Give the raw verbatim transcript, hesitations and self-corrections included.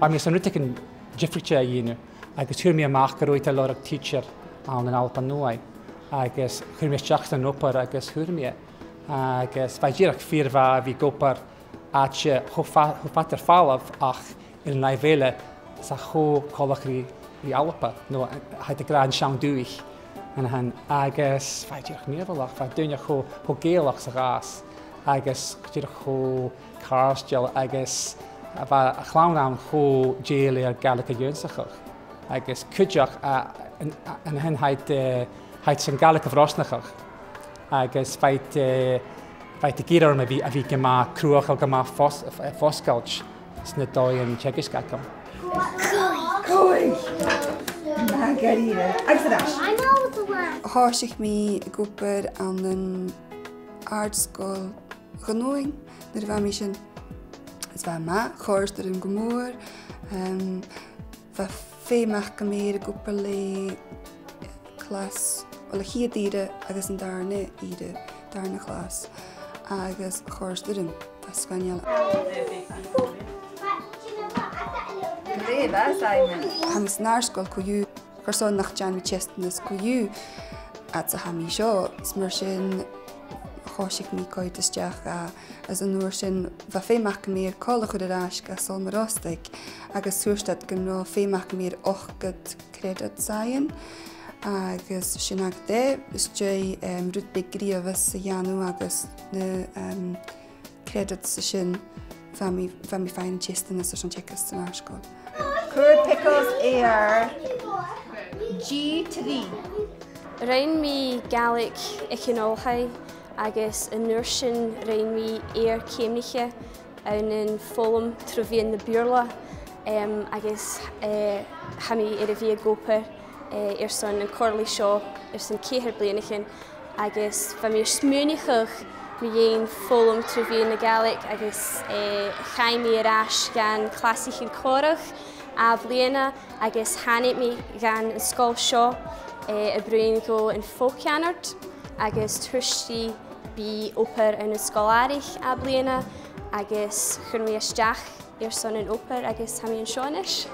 Bha mi airson rudeigin diofraichte a dhèanamh, agus fhuair mi a-mach gun robh iad a' lorg tidsear ann an Alba Nuadh, agus chuir mi a-steach san obair agus fhuair mi e. Agus bha e dìreach fìor mhath a bhith ag obair àite cho fa-, cho fada air falbh ach air an làimh eile 's e cho coltach ri, ri Alba, no, eh, tha iad ag ràdh an seann dùthaich an sin, agus bha e dìreach mìorbhaileach, bha daoine cho, cho Gàidhealach sa chàs, agus dìreach cho càirdeil, agus bha a' chlann ann cho dèidheil air Gàidhlig a h-ionnsachadh. Agus cuideachd, a, an, a, an sin tha iad, eh, tha iad san Gàidhlig a bhrosnachadh. Agus bha iad, eh, bha iad ag iarraidh orm a bhith, a bhith gu math cruthachail, gu math fos-, f-, fosgailte sna dòighean teagaisg agam. Còig! Math dha-rìribh. Agus air ais. Thòisich mi ag obair ann an Àrd-sgoil Dhùn Omhain nuair a bha mi sin. Is bha e math, chòrd e rium gu mòr. Em, bha feum agam air ag obair le clas, uill, a' chiad ìre agus an dàrna ìre, dàrna clas. Agus chòrd e rium, bha e sgoinneil. Glè mhath, Simon. Tha mi san àrd-sgoil co-dhiù. Carson nach dèan mi teisteanas co-dhiù, fhad 's a tha mi seo? Is mar sin thòisich mi a' coimhead a-steach dha, is an uair sin bha feum agam air còmhla a chur air ais gu Sabhal Mòr Ostaig, agus thuirt iad gun robh feum agam air ochdad credits fhaighinn, agus sin agad e, às dèidh, em, rud beag gnìomhas a dhèanamh agus na, em, credits sin, bha mi, bha mi a' faighinn an teisteanas airson teagasg san àrd-sgoil. Cuir pickles air G trì. Rinn mi Gàidhlig aig an oilthigh agus an uair sin rinn mi Èar Ceumnaiche ann am foghlam tro mheadhan na Beurla, em, agus, eh, tha mi air a bhith ag obair, eh, airson a' chomhairle seo airson ceithir bliadhnaichean, agus bha mi a' smaoineachadh mu dheidhinn foghlam tro mheadhan na Gàidhlig agus, eh, chaidh mi air ais dhan chlasaichean còmhraidh ath-bhliadhna agus thàinig mi dhan an sgoil seo, eh, a' bruidhinn gu an fo-cheannard agus thuirt i bhith obair ann an sgoil-àraich ath-bhliadhna agus chuir mi a-steach airson an obair agus tha mi an seo a-nis.